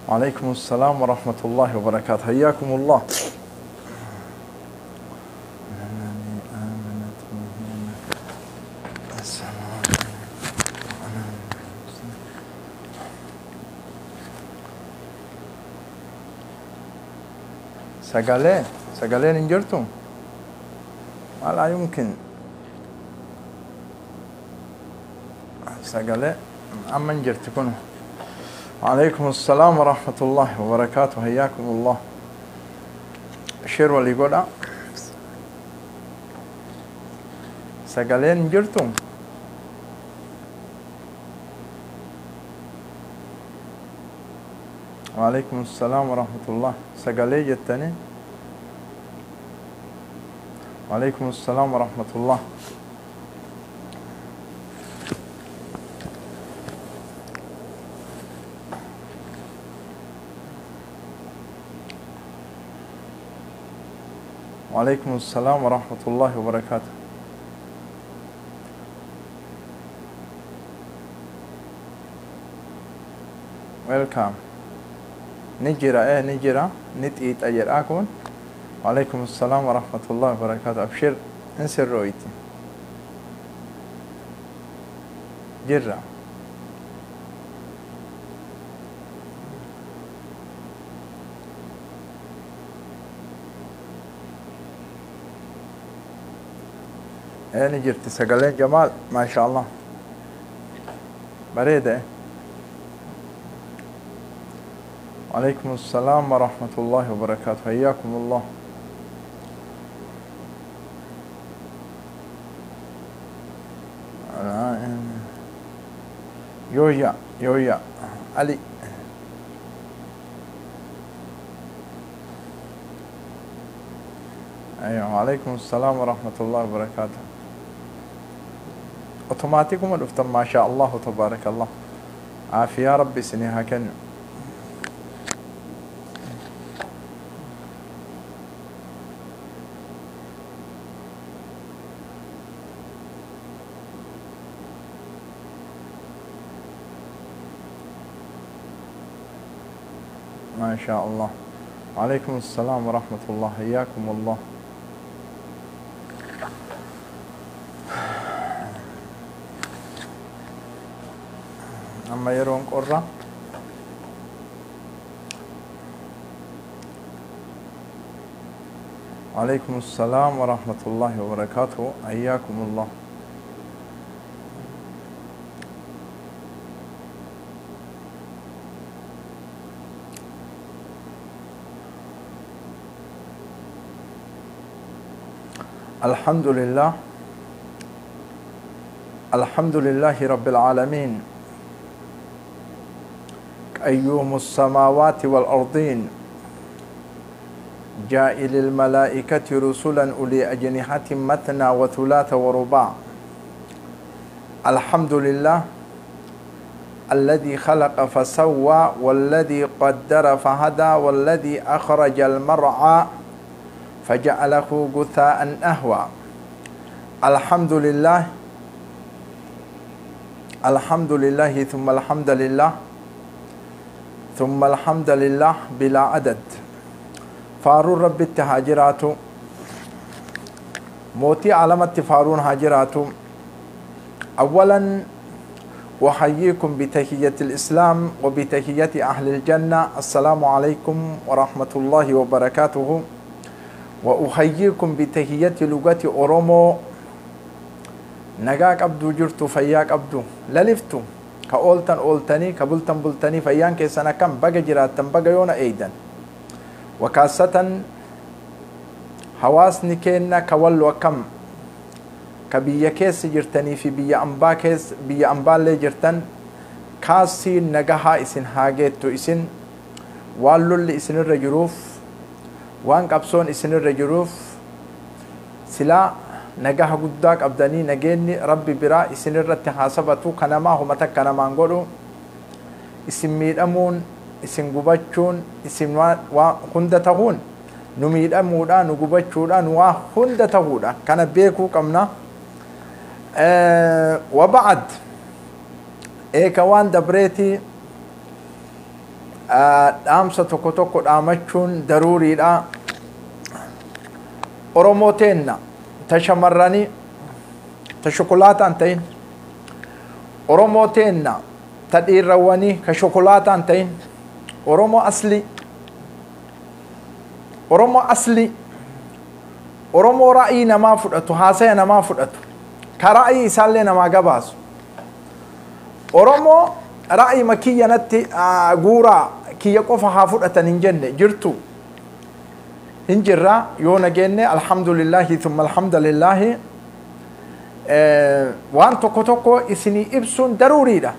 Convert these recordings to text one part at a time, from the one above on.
وعليكم السلام ورحمة الله وبركاته، حياكم الله. Sagalee, sagaleen hin jirtu? لا يمكن. Sagalee amma hin jirti kun. وعليكم السلام ورحمة الله وبركاته، حياكم الله. Share walii godha. Sagaleen hin jirtu? وعليكم السلام ورحمة الله. Sagalee jettanii. وعليكم السلام ورحمة الله. وعليكم السلام ورحمة الله وبركاته. Welcome. Ni jira ni jira ni xiixa jedhaa kun. وعليكم السلام ورحمة الله وبركاته. أبشر انسر رؤيتي جرة. ايه جرت sagaleen جمال ما شاء الله bareeda. وعليكم السلام ورحمة الله وبركاته، حياكم الله. يويا يويا علي. ايوه وعليكم السلام ورحمة الله وبركاته. اوتوماتيكم dhuftan ما شاء الله تبارك الله. عافية ربي isinii haa kennu. ما شاء الله. وعليكم السلام ورحمة الله، حياكم الله. Amma yeroon qorra. وعليكم السلام ورحمة الله وبركاته، حياكم الله. الحمد لله، الحمد لله رب العالمين، قيوم السماوات والأرضين، جائل الملائكة رسلا أولي أجنحة مثنى وثلاث ورباع. الحمد لله الذي خلق فسوى، والذي قدر فهدى، والذي أخرج المرعى فجعله غثاء أهوى. الحمد لله، الحمد لله ثم الحمد لله ثم الحمد لله بلا عدد. Faaruun Rabbitti haa jiraatu. Mootii alamatti faaruun haa jiraatu. أولا أحييكم بتحية الإسلام وبتحية أهل الجنة، السلام عليكم ورحمة الله وبركاته. وأحييكم بتحية لغة أورومو. Nagaa qabdu jirtu, fayyaa qabdu, laliftu ka ooltan ooltanii, ka bultan bultanii, fayyaan keessan akkam, baga jiraattan, baga yoona eeydan. Wakaasatan hawaasni keenna ka wallu akkam, ka biyya keessa jirtanii fi biyya ambaa keessa, biyya ambaallee jirtan, kaasiin nagahaa isin haa geettu. Isin waan lolli isinirra jiruuf, waan qabsoon isinirra jiruuf, silaa nagaha guddaa qabdanii, nageenyi Rabbi biraa isinirratti haa sabatu. Kanamaa homa takka namaan godhu. Isin miidhamuun, isin gubachuun, isin waa hunda tahuun nu miidhamuudha, nu gubachuudha, nu waa hunda tahuudha. Kana beekuu qabna. وبعد eeka waan dabreeti. Dhaamsa tokko tokko dhaamachuun daruuriidha. Oromoo teenna ta shamarranii ta shokolaataan ta'in, Oromoo teenna ta dhiirrawwanii ka shokolaataan ta'in, Oromoo asli, Oromoo asli, Oromoo ra'ii namaa fudhatu, haasaya namaa fudhatu, ka ra'ii isaallee namaa gabaasu, Oromoo ra'ii makiyya natti guuraa kiyya qofa haa fudhatan hin jenne jirtu hin jirra. Yoo nageenne alhamdulillahi thumma alhamdulillahi. Waan tokko tokko isinii ibsuun daruuriidha,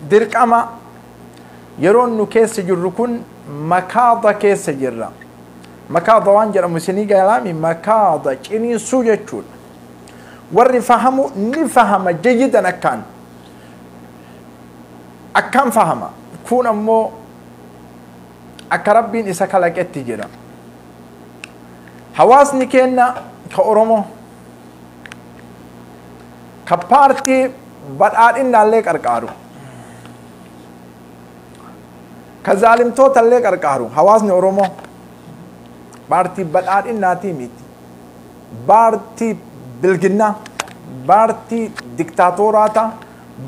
dirqama. Yeroon nu keessa jirru kun makaada keessa jirra. Makaada waan jedhamu isinii galaami. Makaada ciniinsuu jechuudha. Warri fahamu ni fahama jayyidan, akkaan akkaan fahama. Kun ammoo akka Rabbiin isa kalaqetti jira. Hawaasni keenna ka Oromoo ka paartii badhaadhinnaallee qarqaaru, ka zaalimtootaallee qarqaaru, hawaasni Oromoo paartii badhaadhinnaatii miti, paartii bilginnaa, paartii diktaatooraata,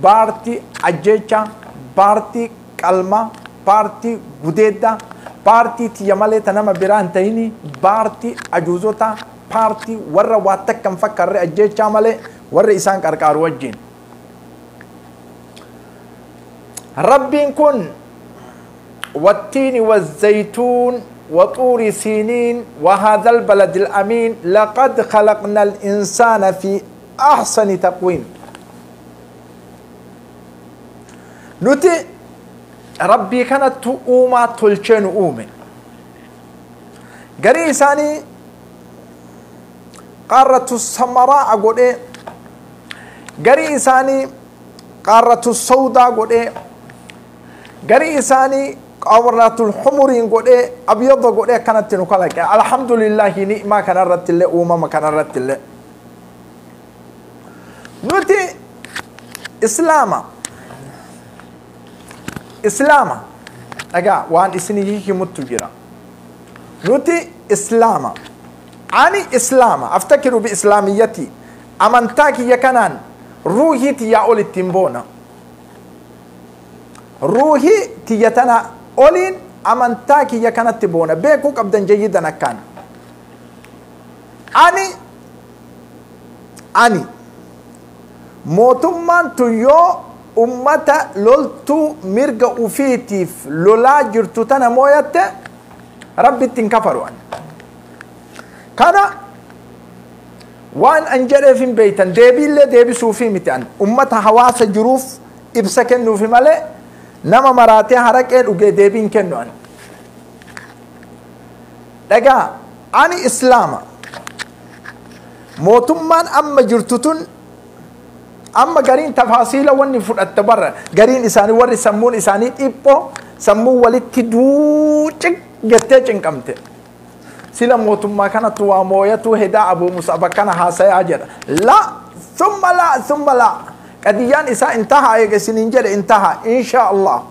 paartii ajjeechaa, paartii qalmaa, paartii gudeeddaa, paartii tiyya malee ta nama biraa hin ta'ini, paartii ajuuzotaa, paartii warra waa takka hin fakkaarre ajjeechaa malee warra isaan qarqaaru wajjin. Rabbiin kun والتين والزيتون وطور سينين وهذا البلد الأمين لقد خلقنا الإنسان في أحسن تقويم. نتي ربي كانت تؤوما تلچين أومي قري إساني قارة السمراء قول إيه، قري إساني قارة السوداء قول إيه، قري إساني قارة الحمر قول إيه، أبيض قول إيه. كانت تنقلك الحمد لله نعمة كان رت الله أوما ما كان رت الله. نتي إسلاما إسلاما أجا وان إسني يجي متجرا. نتي إسلاما أني إسلاما أفتكر بإسلاميتي أمنتاكي يكنان روحي تيا أولي تيمبونا روحي تيتنا أولين أمنتاكي يكنان تبونا بيكوك أبدا جيدا كان أني mootummaan tun yoo ummata loltuu mirga ufiitiif lolaa jirtu tana mooyatte Rabbitti hin kafaru. An kana waan an jedheef hin beeytan, deebiillee deebisuufi miti. An ummata hawaasa jiruuf ibsa kennuufi malee nama maraatee haraqee dhugee deebiin kennu. An dhagaa, ani islaama. Mootummaan amma jirtu tun amma gariin tafaasiila wanni fudhatte barra gariin isaanii warri sammuun isaanii dhiphoo sammuu walitti duuciq jettee cinqamte sila mootummaa kanattu waa mooyatu hedaa Abuu Musab akkana haasayaa jedha. La summa la summa la qadiyyaan isaa intahaa eega isiniin jedhe intahaa inshaa Allah.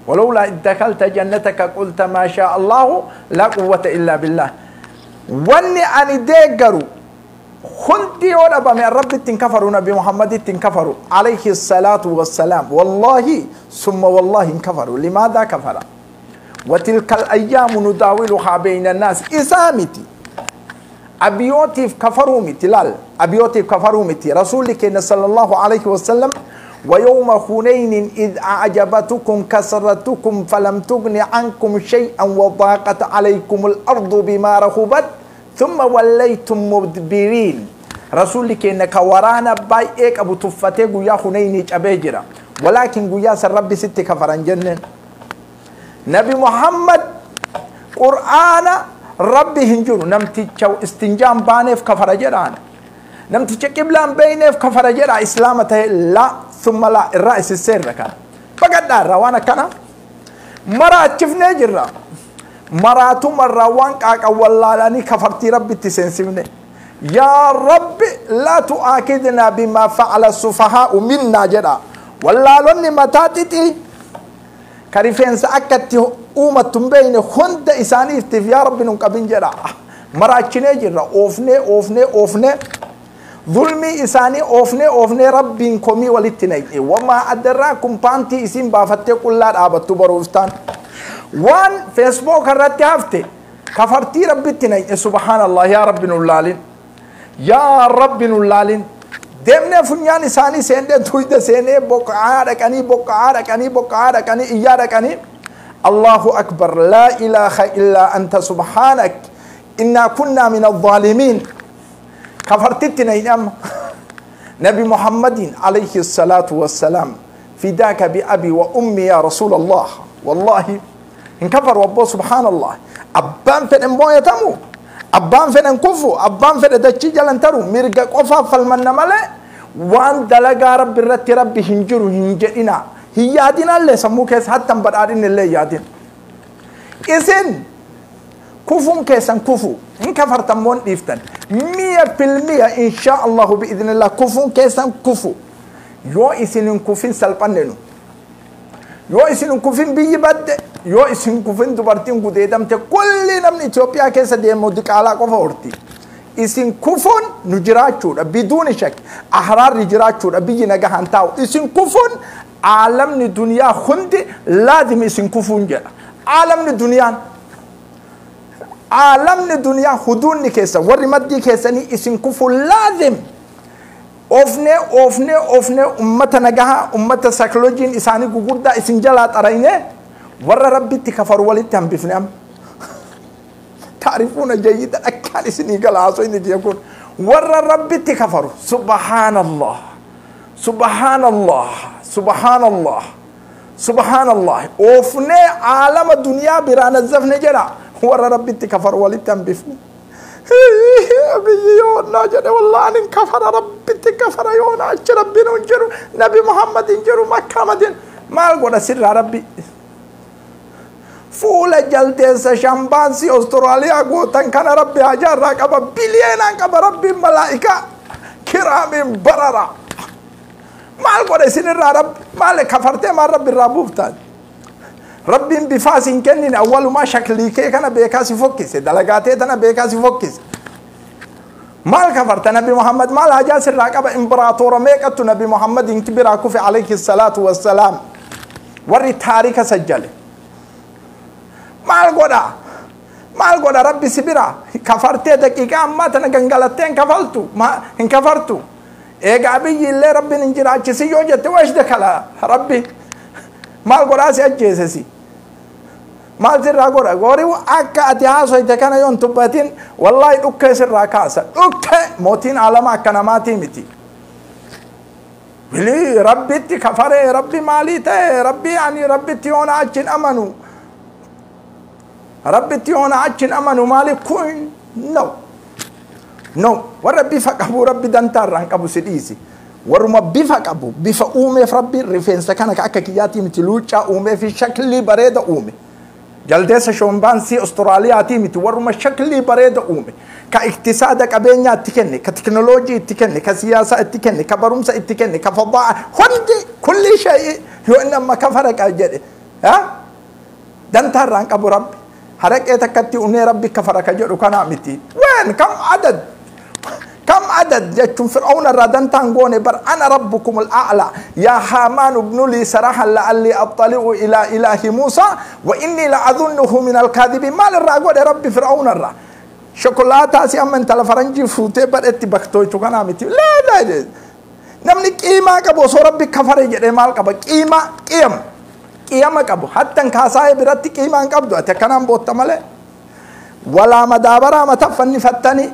ولولا إذ دخلت جنتك قلت ما شاء الله لا قوة إلا بالله. واني أني ديقرو خنتي ولا بامي الرب تنكفروا نبي محمد تنكفروا عليه الصلاة والسلام، والله ثم والله انكفروا. لماذا كفر؟ وتلك الأيام نداولها بين الناس. إسامتي أبيوتي كفروا متلال أبيوتي كفروا متي رسولك صلى الله عليه وسلم. ويوم حنين إذ أعجبتكم كثرتكم فلم تغن عنكم شيئا وضاقت عليكم الأرض بما رحبت ثم وليتم مدبرين. رسولك إنك ورانا باي إيك أبو تفتي قيا حنين أبيجرا، ولكن قيا سرب ست كفران جنن. نبي محمد قرآن ربي هنجر نمتي استنجام بانيف كفر جران، نمتي قبلان بينيف كفر جرا إسلامته لا ثم لا الرئيس السير كان فقد روانا كان مرا شفنا جرا مراتو مروان كاك والله كفرتي ربي تسنسمني يا رب لا تؤاخذنا بما فعل السفهاء منا جرا والله لني متاتتي Ka rifeensa akka itti uumattu hin beekne hunda isaaniitiif yaa Rabbi nun qabin jedha. Maraachinee jirra oofnee oofnee oofnee zulmii isaanii oofnee oofnee Rabbiin komii walitti naqe. Wamaa addarraa kun paantii isiin baafattee qullaa dhaabattu baruuftaan. Waan feesbuuk irratti hafte kafartii Rabbitti naqe. Subhaanallah, yaa Rabbi nun laalin, yaa Rabbi nun laalin. Deemnee funyaan isaanii seennee tuyda seenee boqqa'aa dhaqanii boqqa'aa dhaqanii boqqa'aa dhaqanii iyyaa dhaqanii. Allahu akbar, laa ilaaha illaa anta subhaanak innaa kunnaa min alzaalimiin. Kafartitti naqne amma Nabi Muhammadin alayhi salaatu wassalaam, fidaaka bi abi wa ummi yaa rasuula Allah. Wallahi hin kafaru abboo. Subhaanallah, abbaan fedhe mooyatamu, abbaan fedhe kufu, abbaan fedhe dachii jalan taru, mirga qofaaf falmanna malee waan dalagaa Rabbi irratti Rabbi hin jiru hin jedhina, hin yaadinallee sammuu keessa hattan badhaadhinni illee yaadin. Isin kufuun keessan kufu hin kafartan moon dhiiftan 100% inshaa Allahu biidhnillah. Kufuun keessan kufu. Yoo isin hin kufin salphanne nu, yoo isin hin kufin biyyi badde, yoo isin kufin dubartiin gudeedamte, kulli namni Itoophiyaa keessa deemu diqaalaa qofa horti. Isin kufuun nu jiraachuudha, biduuni shak ahraarri jiraachuudha, biyyi nagahaan taa'u. Isin kufuun aalamni duniyaa hundi laazim isin kufuun jedha. Aalamni duniyaan, aalamni duniyaa huduunni keessa warri maddii keessanii isin kufuun laazim. Oofnee oofnee oofnee ummata nagahaa, ummata saayikiloojiin isaanii gugurdaa isin jalaa xarayne, warra Rabbitti kafaru walitti hambifne. Amma taarifuuna jayyida akkaan isinii gala haasoo inni kiyya kun warra Rabbitti kafaru. Subhaanallah, subhaanallah, subhaanallah, subhaanallah. Oofnee aalama duniyaa biraa nazzafne jedha, warra Rabbitti kafaru walitti hambifne. Biyyi yoonnaa jedhe, wallahi anin kafara, Rabbitti kafara, yoona achi Rabbiin hin jiru, Nabi Muhammad hin jiru, Makkaa Madin maal godha sirraa Rabbi? Fuula jaldeessa shambaansii Austraaliyaa gootan kana Rabbi hajaarraa qaba, biliyeenaan qaba Rabbiin, malaa'ikaa kiraamiin barara. Maal godha isinirraa Rabbi? Maal kafartee maal Rabbi irraa buuftaan? Rabbiin bifaa sin kennine, awwalumaa shaklii kee kana beekaa si fokkise, dalagaatee tana beekaa si fokkise. Maal kafarta? Nabi Muhammad maal hajaa sirraa qaba? Imbiraatoora meeqattu Nabi Muhammadin biraa kufe alayhi salaatu wassalaam, warri taarika sajjale. Maal godha, maal godha Rabbi si bira kafartee? Daqiiqaa ammaa tana gangalattee hin kafaltu, hin kafartu. Eega Abiyyi illee Rabbiin hin jiraachisin yoo jette, wesh dakala Rabbi maal godhaa? Si ajjeesesi maal sirraa godha? Gorii akka ati haasoyte kana yoon tubbatin, wallaahi dhukkee sirraa kaasa, dhukkee. Mootiin alama akka namaatii miti. Wili Rabbitti kafaree, Rabbi maalii ta'e? Rabbi ani Rabbitti yoona achin amanu, Rabbitti yoona achin amanu maali kun? No, no, warra bifa qabu Rabbi dantaa irraan qabu si dhiisi. Warruma bifa qabu bifa uumeef Rabbi, rifeensa kana akka kiyyaatii miti, luuccaa uumee fi shaklii bareeda uume. Jaldeessa shombaansii Austraaliyaatii miti, warruma shaklii bareeda uume, ka iktisaada qabeenyaa itti kenne, ka teknooloojii itti kenne, ka siyaasaa itti kenne, ka barumsa itti kenne, ka fadaa hundi kulli shay'i, yoo inni amma kafara jedhe dantaa irraan qabu Rabbi. Haraqee takkatti unee Rabbi kafara ka jedhu kanaa miti. Ween kam adad kam adad jechuun Fir'auna irraa dantaan goone bar. Ana rabbukum al'a'la yaa Haamaan ibnu lii sarahan la'allii attali'u ilaa ilaahi Muusaa wa innii la'adhunnuhu min alkaadibiin. Maal irraa godhe Rabbi Fir'auna irraa? Shokolaataa si amma intala faranjii fuutee badhetti baktooytu kanaa miti. Laa, namni qiimaa qabu osoo Rabbi kafare jedhee maal qaba? Qiimaa qiyam qiyama qabu hattan kaasaa'ee biratti qiimaa hin qabdu. Ati akkanaan bootta malee walaa madaabaraa mata fannifattanii,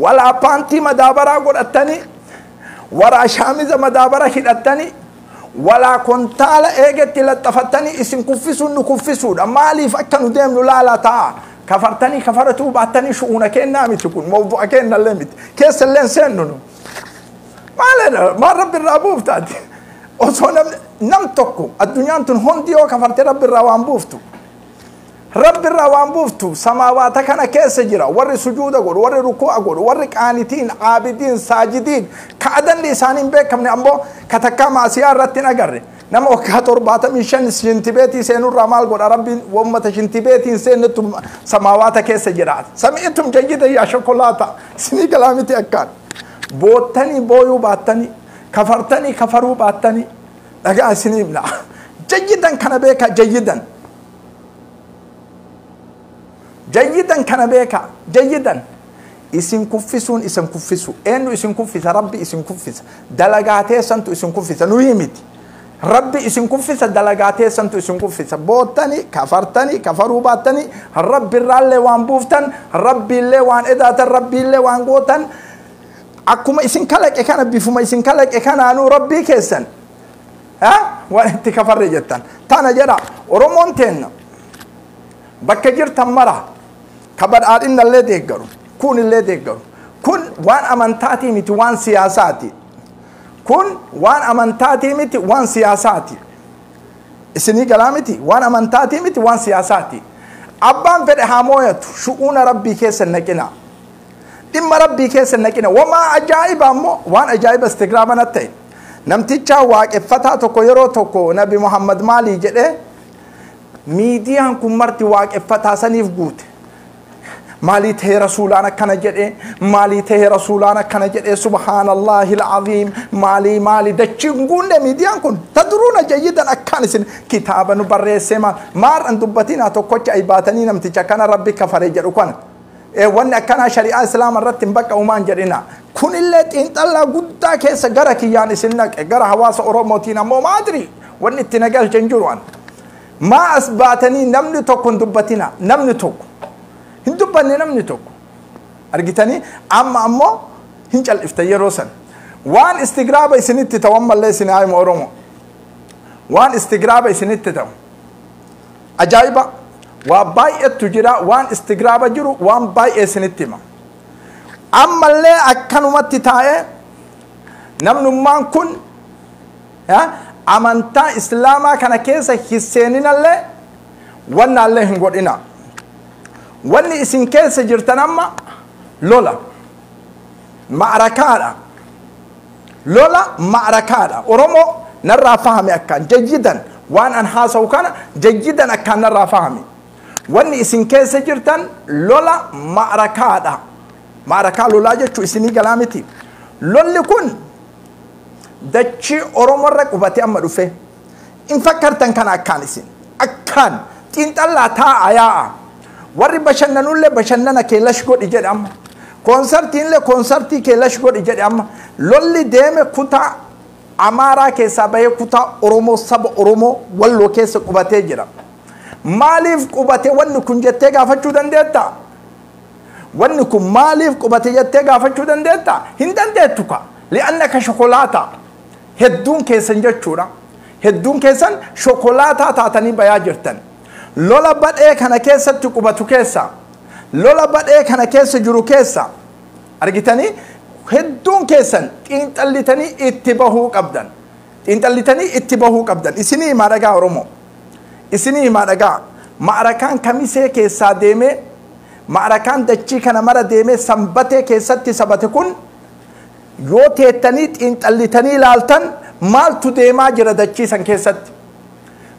walaa paantii madaabaraa godhattanii, walaa shaamiza madaabara hidhattanii, walaa kontaala eegetti laxafattanii isin kuffisuun nu kuffisuudha. Maaliif akka nu deemnu laalaa ta'a. Kafartanii kafaratuu baattanii shu'uuna kennaa miti, kun mawdu'a kennallee miti, keessallee hin seennu nu. Maal maal Rabbi irraa buuftaati? Osoo nam tokko addunyaan tun hundi yoo kafarte Rabbi irraa waan buuftu, Rabbi irraa waan buuftu samaawaata kana keessa jira. Warri sujuuda godhu, warri ruku'a godhu, warri qaanitiin, aabidiin, saajidiin, ka adanni isaanii hin beekamne, ammoo ka takkaa maasiyaa irratti hin agarre. Nama waggaa 75 shintibeetii seenurraa maal godha rabbiin uummata shintibeetiin seenettu samaawaata keessa jiraata. Sami'tum jayyida yaa shokolaata isinii galaa miti akkaan. Boottanii booyuu baattanii kafartanii kafaruu baattanii dhagaa isinii himna. Jayyidan kana beeka jayyidan. Jayyidan kana beeka jayyidan. Isin kuffisuun isin kuffisu. Eenyu isin kuffisa? Rabbi isin kuffisa. Dalagaa teessantu isin kuffisa. Nuyi miti. Rabbi isin kuffisa dalagaa teessantu isin kuffisa. Boottanii kafartanii kafaruu baattanii rabbi irraallee waan buuftan rabbiillee waan edaatan rabbiillee waan gootan akkuma isin kalaqe kana bifuma isin kalaqe kanaanuu rabbii keessan waan itti kafarre jettan. Tana jedha Oromoon teenna bakka jirtan mara ka badhaadhinnallee deeggaru kunillee deeggaru kun waan amantaatii miti waan siyaasaati. Kun waan amantaatii miti waan siyaasaati. Isinii galaa miti waan amantaatii miti waan siyaasaati. Abbaan fedhe haa mooyatu shu'uuna rabbii keessa naqina. Dhimma rabbii keessa naqina. Wamaa ajaa'iba ammoo waan ajaa'iba istigraama natti ta'e. Namticha waaqeffataa tokko yeroo tokko Nabi Muhammad maalii jedhee miidiyaan kun marti waaqeffataa saniif guute. Maalii ta'e rasuulaan akkana jedhee maalii ta'e rasuulaan akkana jedhee subhaanallahi alcaziim maalii maalii dachiin guunne miidiyaan kun tadruuna jayyidan akkaan isin kitaaba nu barreessee maal maar'an dubbatinaa tokkocha ay baatanii namticha kana rabbi kafare jedhu kana wanni akkanaa shari'aa islaama irratti hin bakka umaan jedhina kunillee xiinxallaa guddaa keessa gara kiyyaan isin naqe gara hawaasa oromootiin ammoo maadri wanni itti nagalche hin jiru an maa as baatanii namni tokko hin dubbatina namni tokko hin dubbanne namni tokko argitanii amma ammoo hin cal'iftan yeroo san waan istigraaba isinitti ta'u ammallee isin haa himu Oromoo waan istigraaba isinitti ta'u ajaa'iba waa baay'eetu jira waan istigraaba jiru waan baay'ee isinitti hima ammallee akkanumatti taa'ee namnummaan kun amantaa islaamaa kana keessa hin seeninallee wannaallee hin godhina. Wanni isin keessa jirtan amma lola ma'arakaadha. Lola ma'arakaadha. Oromoo narraa fahame akkaan jayyidan waan an haasa'u kana jayyidan akkaan narraa fahame. Wanni isin keessa jirtan lola ma'arakaadha. Ma'arakaa lolaa jechuu isinii galaa miti. Lolli kun dachii Oromoorra qubatee amma dhufe. In fakkartan kana akkaan isin akkaan xiinxallaa taa'a yaa'a. Warri bashannanullee bashannana kee lash godhi jedhe amma. Koonsartiinillee koonsartii kee lash godhi jedhe amma. Lolli deeme kutaa Amaaraa keessaa bahee kutaa Oromoo saba Oromoo Walloo keessa qubatee jira. Maaliif qubate wanni kun jettee gaafachuu dandeettaa? Wanni kun maaliif qubate jettee gaafachuu dandeettaa? Hin dandeettu ka. Li'annaka shokolaataa. Hedduun keessan jechuudha. Hedduun keessan shokolaataa taatanii bayaa jirtan. Lola badhee kana keessatti qubatu keessa lola badhee kana keessa jiru keessa argitanii hedduun keessan xiinxallitanii itti bahuu qabdan. Xiinxallitanii itti bahuu qabdan. Isinii himaa dhagaa Oromoo. Isinii himaa dhagaa. Ma'arakaan kamisee keessaa deemee ma'arakaan dachii kana mara deemee sanbatee keessatti sabate kun yoo teettanii xiinxallitanii ilaaltan maaltu deemaa jira dachii san keessatti?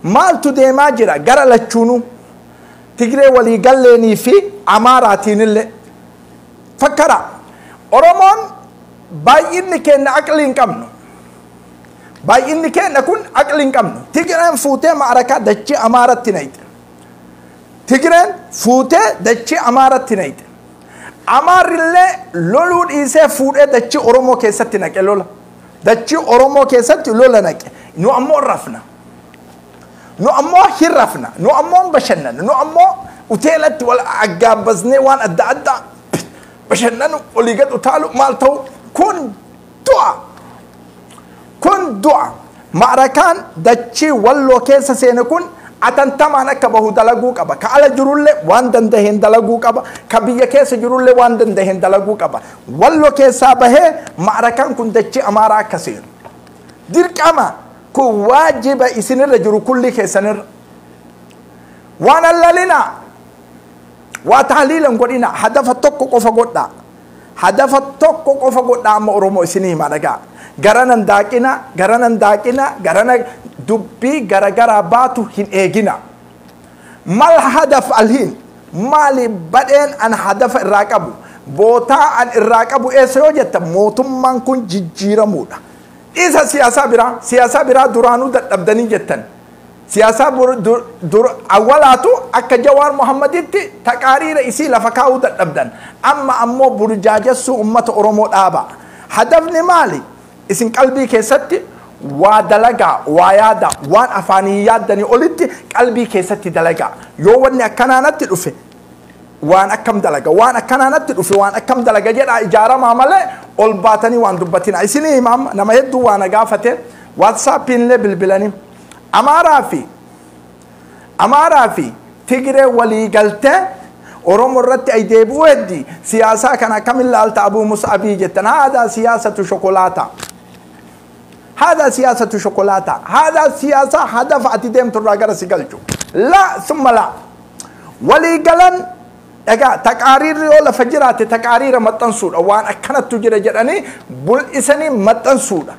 Maaltu deemaa jira gara lachuunuu Tigree walii galleenii fi Amaaraatiinillee fakkara. Oromoon baay'inni keenya aqlii hin qabnu. Baay'inni keenya kun aqlii hin qabnu. Tigreen fuutee ma'arakaa dachii Amaaratti naqxe. Tigreen fuutee dachii Amaaratti naqxe. Amaarrillee loluu dhiisee fuudhee dachii Oromoo keessatti naqe lola. Dachii Oromoo keessatti lola naqe. Nu ammoo rafna. Nu ammoo hin rafna. Nu ammoo bashannana. Nu ammoo uteelatti wal aggaabbasnee waan adda addaa bashannanu olii gad utaalu maal ta'u kun du'a. Kun du'a. Ma'arakaan dachii Walloo keessa seene kun atantamaan akka bahu dalaguu qaba. Ka ala jirullee waan dandaheen dalaguu qaba. Ka biyya keessa jirullee waan dandaheen dalaguu qaba. Walloo keessaa bahee ma'arakaan kun dachii Amaaraa akka seenu. Dirqama kun waajiba isinirra jiru kulli keessanirra. Waan allalina waa tahliilan godhina hadafa tokko qofa godhaa. Hadafa tokko qofa godhaa amma Oromoo isinii himaa dhagaa. Garanan daaqina, garanan daaqina, garana dubbii garagaraa baatu hin eegina. Mal hadaf alhiin maali badheen an hadafa irraa qabu bootaa an irraa qabu eessa yoo jetta mootummaan kun jijjiiramuudha. Isa siyaasaa biraa duraanuu dadhabdanii jettan. Siyaasaa awwalaatu akka Jawaar Muhammaditti taqaariira isii lafa kaa'uu dadhabdan. Amma ammoo burjaajessuu uummata Oromoo dhaaba. Hadafni maali? Isin qalbii keessatti waa dalagaa, waa yaada, waan afaanii yaaddanii olitti qalbii keessatti dalagaa. Yoo wanni akkanaanatti dhufe waan akkam dalaga, waan akkanaanatti dhufe waan akkam dalaga jedhaa ijaaramaa malee ol baatanii waan dubbatina. Isinii himaam nama hedduu waan gaafate WhatsAppiin illee bilbilanii. Amaaraa fi Tigree walii galtee Oromoo irratti ay deebi'uu heddi siyaasaa kana akkam ilaalta Abuu Mus'abii jettan. Haadaa siyaasatu shokolaataa. Haadaa siyaasatu shokolaataa. Haadaa siyaasaa hadafa ati deemtu irraa gara si galchu. La summa la. Walii galan egaa taqaariirri yoo lafa jiraate taqaariira maxxansuudha. Waan akkanattu jira jedhanii bul'isanii maxxansuudha.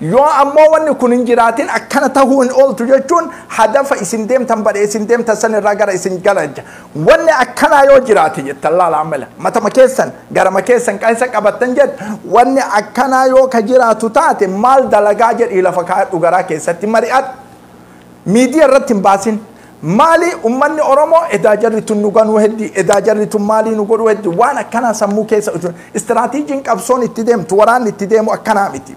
Yoo ammoo wanni kun hin jiraatin akkana tahuu hin ooltu jechuun hadafa isin deemtan badhe isin deemtan san irraa gara isin galaja. Wanni akkanaa yoo jiraate jettan laala amala matama keessan garama keessan qeessa qabattan jedhu wanni akkanaa yoo ka jiraatu taate maal dalagaa jedhii lafa kaa'adhu garaa keessatti mari'adhu. Miidiyaa irratti hin baasin. Maali ummanni Oromoo edaa jarri tun nu ganuu heddi, edaa jarri tun maalii nu godhuu heddi, waan akkanaa sammuu keessa istiraatiijiin qabsoon itti deemtu waraanni itti deemu akkanaa miti.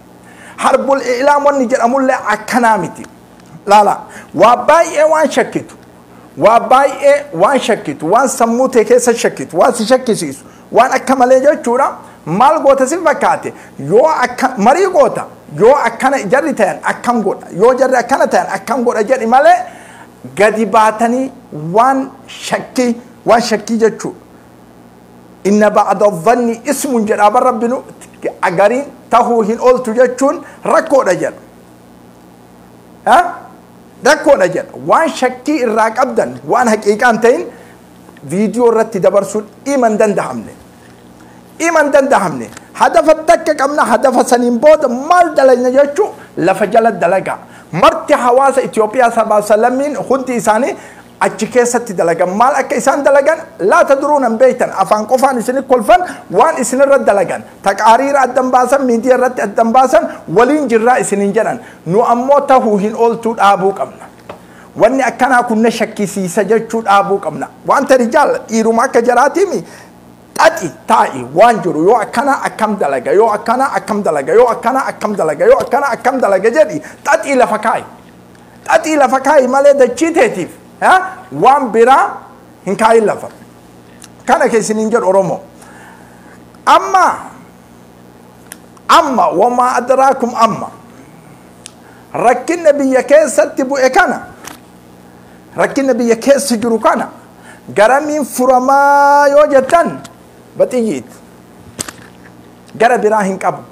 Harbul ilaam wanni jedhamullee akkanaa miti. Laala waa baay'ee waan shakkitu, waa baay'ee waan shakkitu, waan sammuu tee keessa shakkitu, waan si shakkisiisu, waan akka malee jechuudha. Maal goota si fakkaate yoo akka marii goota, yoo akkana jarri ta'an akkam godha, yoo jarri akkana ta'an akkam godha jedhi malee gadi baatanii waan shakkii jechuudha. Inna ba'da dhanni ismun jedhaa bar rabbinu agariin tahuu hin ooltu jechuun rakkoodha jedha. Rakkoodha jedha. Waan shakkii irraa qabdan waan haqiiqaan ta'in viidiyoo irratti dabarsuun himan danda'amne. Himan danda'amne. Hadafa takka qabna hadafa saniin booda maal dalagna jechuu lafa jala dalagaa. Marti hawaasa Itoophiyaa sabaa salammiin hundi isaanii achi keessatti dalagan. Maal akka isaan dalagan laata duruun hin beektan. Afaan qofaan isin kolfan waan isinirra dalagan. Taqaariira addan baasan, miidiyaa irratti addan baasan waliin jirraa isiniin jedhan. Nu ammoo tahuu hin ooltuu dhaabuu qabna. Wanni akkanaa kun na shakkisiisa jechuu dhaabuu qabna. Wanta rijaal dhiiruma akka jaraatiimi xaxi taa'i waan jiru yoo akkanaa akkam dalaga, yoo akkanaa akkam dalaga, yoo akkanaa akkam dalaga, yoo akkanaa akkam dalaga jedhi xaxii lafa kaa'i. Xaxii lafa kaa'i malee dachii teetiif waan biraa hin kaayin lafa. Kana keessaniin jedhu Oromoo. Amma wamaa adraakum amma rakkinna biyya keessatti bu'e kana, rakkinna biyya keessa jiru kana garamiin furamaa yoo jettan baxiyyiit gara biraa hin qabu.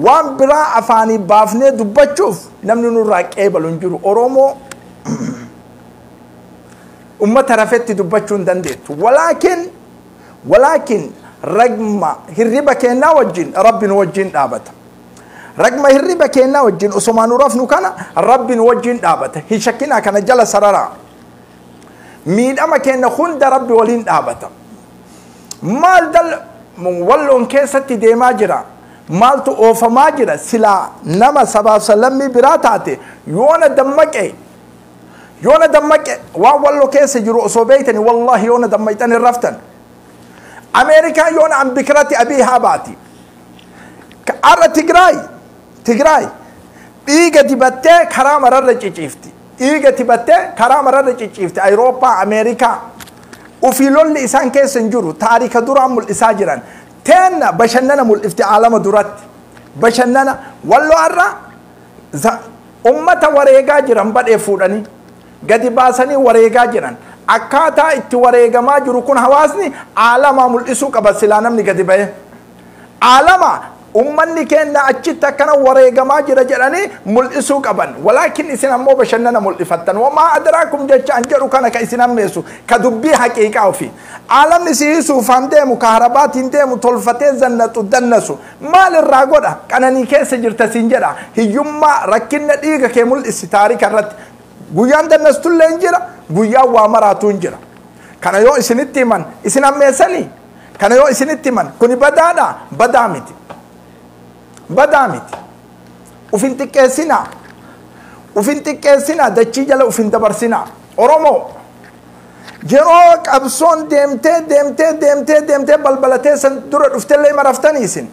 Waan biraa afaanii baafnee dubbachuuf namni nurraa qeebalu hin jiru. Oromoo ummata rafetti dubbachuu hin dandeettu. Walaakin ragma hirriba keenyaa wajjin rabbi nu wajjin dhaabata. Ragma hirriba keenyaa wajjin osuma nu rafnu kana rabbi nu wajjin dhaabata. Hin shakkinaa kana jala sararaa. Miidhama keenya hunda rabbi waliin dhaabata. Maal dal walloon keessatti deemaa jira. Maaltu oofamaa jira. Silaa nama sabaaf sallammii biraa taate yoona dammaqe. Yoona dammaqe waan walloo keessa jiru osoo beeytani wallahi yoona dammaqxan hin raftan. Ameerikaan yoona an bikiratti abii haa baati. Har'a Tigraay dhiiga dibattee karaa mararra ciciifti. Dhiiga dibattee karaa mararra ciciifti. Awurooppaa, Ameerikaa. Ufii lolli isaan keessa hin jiru. Taarika duraan mul'isaa jiran. Teenna bashannana mul'ifti aalama duratti. Bashannana walloo har'a ummata wareegaa jiran badhee fuudhanii gadi baasanii wareegaa jiran. Akkaataa itti wareegamaa jiru kun hawaasni aalamaa mul'isuu qaba silaa namni gadi ba'e. Aalama Ummanni keenya achitti akkana wareegamaa jira jedhanii mul'isuu qaban. Walaakin isin ammoo bashannana mul'ifattan. Wamaa adraakum jecha an jedhu kana ka isin ammeessu ka dubbii haqiiqaa ofi. Aalamni si suufaan deemu ka harabaatiin deemu tolfatee zannatu dannasu maal irraa godha qananii keessa jirta siin jedha. Hiyyummaa rakkinna dhiiga kee mul'isi taarika irratti. Guyyaan dannastullee hin jira, guyyaan waa maraatu hin jira. Kana yoo isinitti himan isin ammeessanii? Kana yoo isinitti himan kuni badaadha? Badaa miti. Badaa miti. Ufin xiqqeessinaa. Ufin xiqqeessinaa dachii jala ufin dabarsinaa. Oromoo yeroo qabsoon deemtee deemtee deemtee deemtee balbalatee san dura dhuftellee maraftanii isin.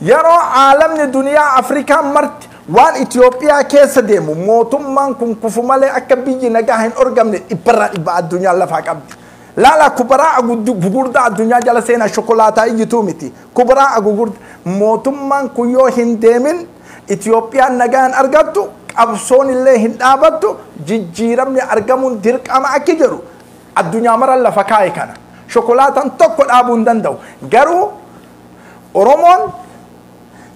Yeroo aalamni duniyaa Afrikaa marti waan Itoophiyaa keessa deemu mootummaan kun kufu malee akka biyyi nagaa hin argamne dhibbarraa dhibba addunyaan lafaa qabdi. Laala kubaraa gugurdaa addunyaa jala seenaa shokolaataa iyyituu miti. Kubaraa gugurdaa mootummaan kun yoo hin deemin Itoophiyaan nagaa hin argattu, qabsoon illee hin dhaabattu, jijjiiramni argamuun dirqama akki jedhu addunyaa mara lafa kaa'e kana. Shokolaataan tokko dhaabuu hin danda'u. Garuu Oromoon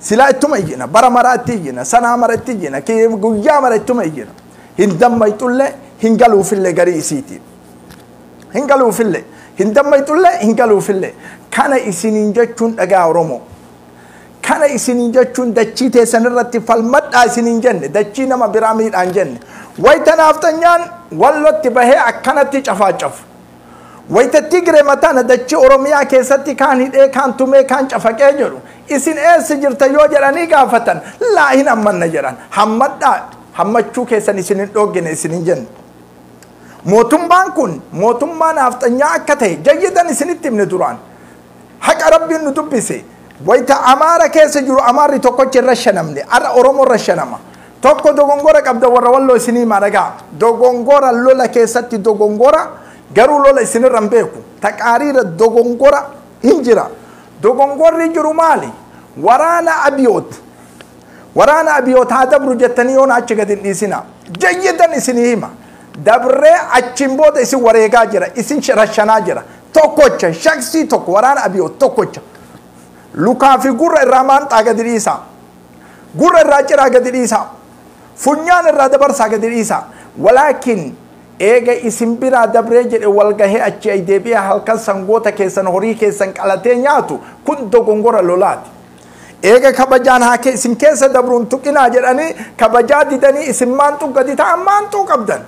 silaa ittuma iyyina, bara maraa itti iyyina, sanaa mara itti iyyina, guyyaa mara ittuma iyyina. Hin dammayxullee hin galuufillee garii isiiti. Hin galuufillee, hin dammayxullee hin galuufillee. Kana isiniin jechuun dhagaa Oromoo. Kana isiniin jechuun dachii teessan irratti falmadhaa isiniin jenne, dachii nama biraa miidhaan jenne. Wayita naaftanyaan wallotti bahee akkanatti cafaacafu. Wayita Tigree mataana dachii Oromiyaa keessatti kaan hidhee kaan tumee kaan cafaqee jedhu. Isin eessa jirta yoo jedhanii gaafatan laa hin hammanna jedhan. Hammadhaa hammachuu keessan isin hin dhoggine isin hin jenne. Mootummaan kun mootummaa naafxanyaa akka ta'e jayyidan isinitti himne duraan. Haqa Rabbiin nu dubbise. Wayita Amaara keessa jiru Amaarri tokkochi irra shanamne har'a Oromoo irra shanama. Tokko dogongora qabda warra walloo isinii himaa dhagaa. Dogongora lola keessatti dogongora garuu lola isinirra hin beeku. Taqaariira dogongora hin jira. Dogongorri jiru maali? Waraana Abiyoot. Waraana Abiyoot haa dabru jettanii yoona achi gadi hin dhiisina. Jayyidan isinii hima. Dabree achiin booda isin wareegaa jira, isin rashanaa jira. Tokkocha shaksii tokko waraana Abiyoot tokkocha. Lukaa fi gurra irraa maanxaa gadi dhiisaa. Gurra irraa ciraa gadi dhiisaa. Funyaan irraa dabarsaa gadi dhiisaa. Walaakin eega isin biraa dabree jedhe walgahee achi ay deebi'ee halkan sangoota keessan horii keessan qalatee nyaatu kun dogongora lolaati. Eega kabajaan haa isin keessa dabruun tuqinaa jedhanii kabajaa didanii isin maanxuu gadi ta'an maanxuu qabdan.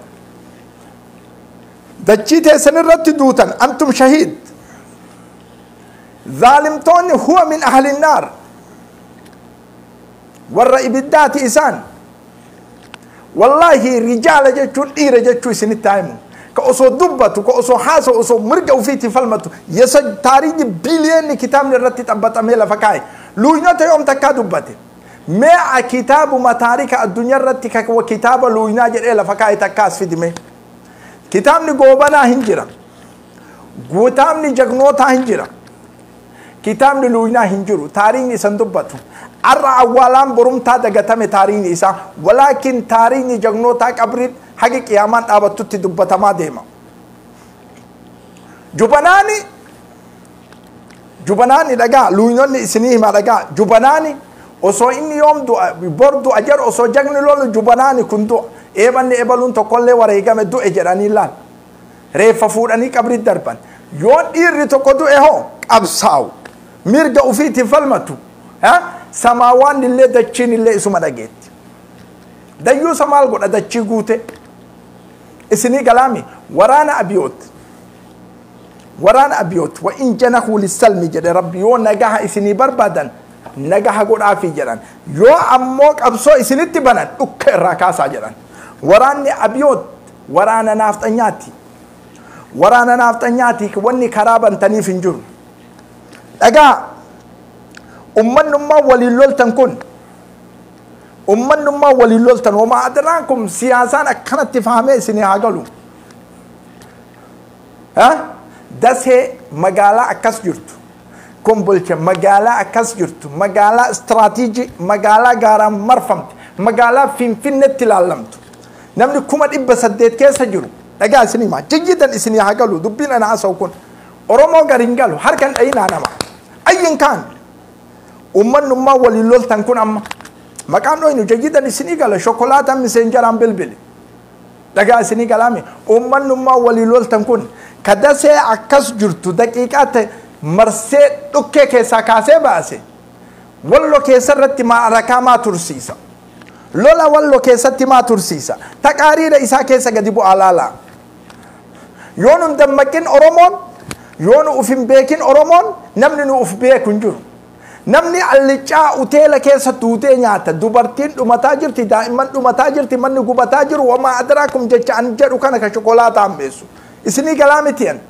Dachii teessan irratti duutan antum shahiid. Zaalimtoonni huwa min ahli naar. Warra ibiddaati isaan. Wallaahi rijaala jechuun dhiira jechuu isinitti haa himu. Ka osoo dubbatu, ka osoo haasa'u, osoo mirga ofiitti falmatu, yesa taariikni biliyoonni kitaabni irratti xabbaxamee lafa kaa'e. Luuynota yoom takkaa dubbate? Mee kitaabuma taarika addunyaa irratti kitaaba luuynaa jedhee lafa kaa'e takkaas fidime. Kitaabni goobanaa hin jira. Kitaabni jagnootaa hin jira. Kitaabni luuynaa hin jiru. Taariikni isan dubbatu. Arra awwaalaan borumtaa dagatame taariikni isaa. Walaakin taariikni jagnootaa qabriin haga qiyaamaan dhaabattutti dubbatamaa deema. Jubanaani dhagaa luuynonni isinii himaa dhagaa. Jubanaani osoo inni yoom du'a bor du'a jedhu osoo jagni lolu jubanaani kun du'a. Eebanni ebaluun tokkollee wareegame du'e jedhanii laal. Reeffa fuudhanii qabriitti darban. Yoo dhiirri tokko du'e hoo qabsaa'u. Mirga ofiitiin falmatu. Samaawaan illee dachiin illee isuma dhageetti. Dayyuusa maal godha dachii guute? Isinii galaami waraana Abiyoot. Waraana Abiyoot wa in janahuu lissalmi jedhe Rabbi yoo nagaha isinii barbaadan nagaha godhaafii jedhan. Yoo ammoo qabsoo isinitti banan dhukka irraa kaasaa jedhan. Waraanni Abiyoot waraana naafxanyaati. Waraana naafxanyaati wanni karaa bantaniif hin jiru. Dhagaa ummannummaa waliin loltan kun ummannummaa waliin loltan homaa adraakum siyaasaan akkanatti fahamee isinii haa galu. Dasee magaalaa akkas jirtu. Kombolcha magaalaa akkas jirtu. Magaalaa istiraatiijii magaalaa gaaraan marfamte magaalaa Finfinneetti ilaallamtu. Namni 800,000 keessa jiru. Dhagaa isinii maa jijjiitan isinii haa galu dubbiin ana haasa'u kun. Oromoo gari hin galu harkan dhayinaa nama. Ayyin kaan. Ummannummaa waliin loltan kun amma maqaan dhoynu jayyidan isinii gala shokolaataan miseenjaraan bilbili dhagaa isinii galaami. Ummannummaa waliin loltan kun kadasee akkas jirtu daqiiqaa ta'e marsee dhukkee keessaa kaasee baase Wallo keessarratti maarakaa maa tursiisa? Lola Wallo keessatti maa tursiisa? Taqaariira isaa keessa gadi bu'aa laalaa. Yoo nun dammaqin Oromoon, yoo nu uf hin beekin Oromoon, namni nu uf beeku hin jiru. Namni allicaa uteela keessa tuutee nyaata. Dubartiin dhumataa jirti, daa'imman dhumataa jirti, manni gubataa jiru. Wamaa adraakum jecha an jedhu kana ka shokolaataa hammeessu. Isinii galaa miti an.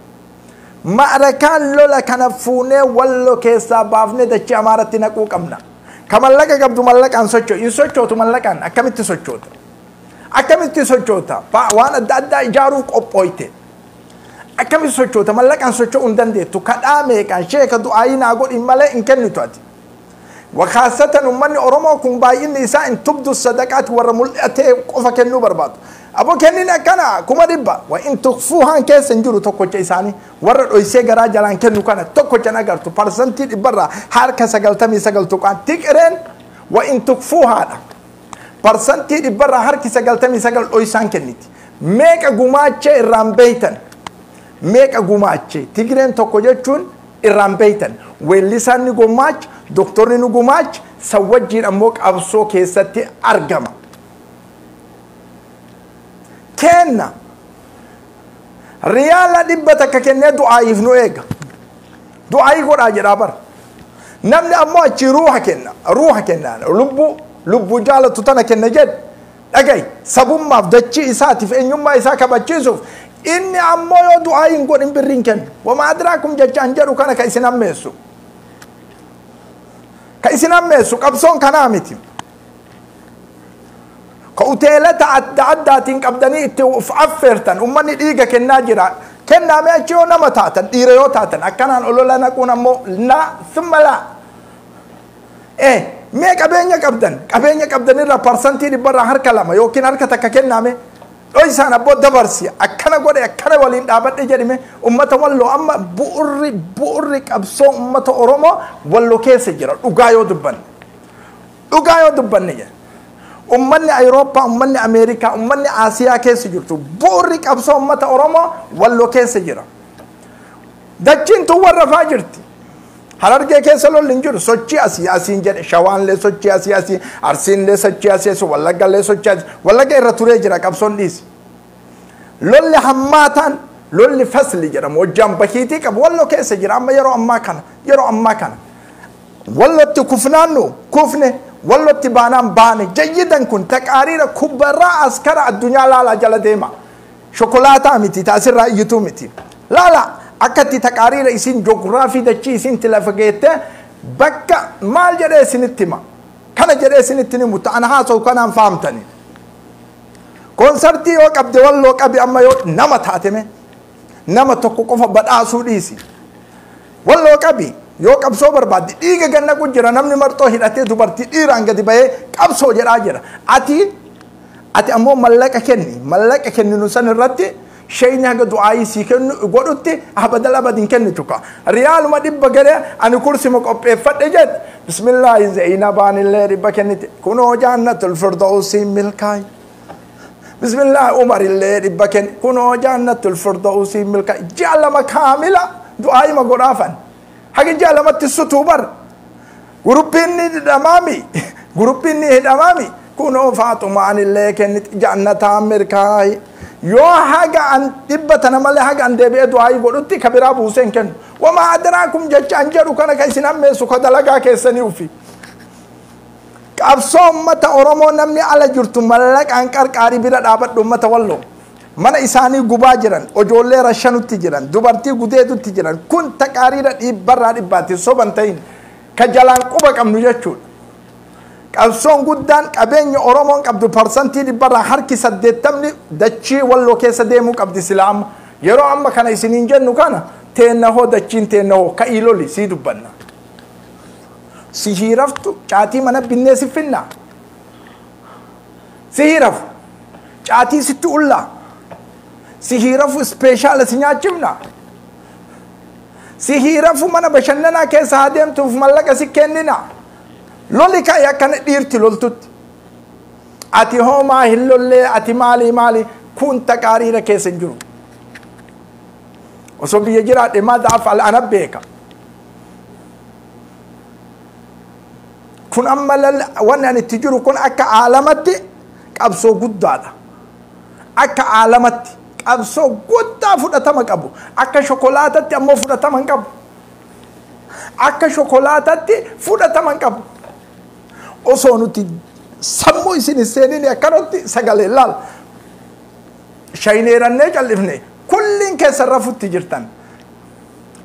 Ma'arakaan lola kana fuunee Wallo keessaa baafnee dachee Amaaratti naquu qabna. Ka mallaqa qabdu mallaqaan socho'u. Hin sochootu mallaqaan. Akkamitti sochoota? Akkamitti sochoota? Waan adda addaa ijaaruuf qophooyte. Akkamitti sochoota? Mallaqaan socho'uu hin dandeettu. Kadhaa meeqaan sheeka du'aayii naa godhin malee hin kennitu ati. Wakaasatan uummanni Oromoo kun baay'inni isaa in tubdu sadaqaati warra mul'atee qofa kennuu barbaadu. Aboo kennin akkana 100,000 wa in tukfuuhaan keessa hin jiru tokkocha isaanii warra dhoysee garaa jalaan kennu kana tokkocha agartu 100% harka 99 tuqaan tiqireen wa in tukfuuhaadha. 100% harki 99 dhoysaan kenniti. Meeqa gumaachee irraan beeytan? Meeqa gumaachee? Tigireen tokko jechuun irraan beeytan. Weellisaan ni gumaacha, doktorri ni gumaacha, san wajjiin ammoo qabsoo keessatti argama. Kenna. Riyaala 100 kennee du'aayiif nu eega. Du'aayii godhaa jedhaa bara. Namni ammoo achi ruuha kenna. Ruuha kenna. Lubbuu jaalatu tana kenna jedhe. Dhaga'i sabummaaf dachii isaatiif eenyummaa isaa kabachiisuuf inni ammoo yoo du'aayii hin godhin birrii hin kennu. Wamaa adraakum jecha an jedhu kana ka isin hammeessu. Ka isin hammeessu qabsoon kanaa miti. Ka uteelata adda addaatiin qabdanii itti of affeertan uummanni dhiiga kennaa jira. Kennaamee achi yoo nama taatan dhiira yoo taatan akkanaan olola naquun ammoo laa summa laa. Mee qabeenya qabdan qabeenya qabdanirra 100% harka 2 yookiin harka 1 kennaame dhoysaan abboo dabarsi akkana godhe akkana waliin dhaabadhe jedhime ummata Walloo amma bu'urri qabsoo ummata Oromoo Walloo keessa jira dhugaa yoo dubbanne. Dhugaa yoo dubbanne jedha. Ummanni Awurooppaa, ummanni Ameerikaa, ummanni Asiyaa keessa jirtu bu'urri qabsoo ummata Oromoo Walloo keessa jira. Dachiin tun warra faa jirti. Harargee keessa lolli hin jiru. Sochii asii asiin jedhe. Shawaanlee sochii asii asii, Arsiinlee sochii asii asii, Wallaggallee sochii asii. Wallagga irra turee jira qabsoon dhiisi. Lolli hammaataan lolli fasli jedhamu hojjaan bakiitii qabu Walloo keessa jira amma yeroo ammaa kana yeroo ammaa kana. Wallotti kufnaan nu kufne Wallotti baanaan baane jayyidan kun taqaariira kubbarraa askara addunyaa laalaa jala deema. Shokolaataa miti taasirraa iyyituu miti. Laalaa akkatti taqaariira isin joogiraafii dachii isin lafa geette bakka maal jedhee isinitti hima. Kana jedhee isinitti himu ta'an haasa'u kanaan fahamtani. Koonsartii yoo qabde Walloo qabi amma yoo nama taateme nama tokko qofa badhaasuu dhiisi. Walloo qabi yoo qabsoo barbaadde dhiiga gannaqu jira namni marxoo hidhatee dubartii dhiiraan gadi bahee qabsoo jedhaa jira. Ati ammoo mallaqa kenni mallaqa kenninu san irratti shayni haga du'aayii sii kennu godhutti abadal abadin kennitu ka. Riyaaluma 100 garee ani kursima qopheeffadhe jedhe bismillaahi Zainabaanillee 100 kennite kunoo jannatul firdawsiin milkaayi. Bismillaahi Umarillee 100 kenni kunoo jannatul firdawsiin milkaayi. Ji'a 2 kaamila du'aayima godhaafan. Haga ji'a 2tti sutuu bar. Guruppiin ni hidhamaami. Guruppiin ni hidhamaami. Kunoo Faaxumaanillee kennite jannataan milkaayi. Yoo haga an 100 tana malee haga an deebi'ee du'aayii godhutti ka biraa buusee hin kennu. Wamaa adraakum jecha an jedhu kana ka isin hammeessu ka dalagaa keessanii ufi. Qabsoo ummata Oromoo namni ala jirtu mallaqaan qarqaarii bira dhaabadhu ummata Walloo. Mana isaanii gubaa jiran, ijoollee rashanutti jiran, dubartii gudeedutti jiran kun taqaariira 100% soban ta'in ka jalaan quba qabnu jechuudha. Qabsoon guddaan qabeenya Oromoon qabdu 100% harki 80 dachii Walloo keessa deemuu qabdi sila amma. Yeroo amma kana isiniin jennu kana teenna hoo dachiin teenna hoo ka'ii loli sii dubbanna. Si hiiraftu caatii mana binnee si finna. Si hiirafu caatii sitti ullaa. Si hiirafu ispeeshaala si nyaachifna. Si hiirafu mana bashannanaa keessa haa deemtuuf mallaqa si kennina. Lolli ka'e akkana dhiirti loltutti. Ati hoomaa hin lollee ati maali maali kun taqaariira keessa hin jiru. Osoo biyya jiraadhe maa da'af ana beeka. Kun amma wanni ani itti jiru kun akka aalamatti qabsoo guddaadha. Akka aalamatti qabsoo guddaa fudhatama qabu. Akka shokolaatatti ammoo fudhatama hin qabu. Akka shokolaatatti fudhatama hin qabu. Osoo nuti sammuu isin hin seenin akkanatti sagalee laal. Shayineerannee callifne kulliin keessa rafutti jirtan.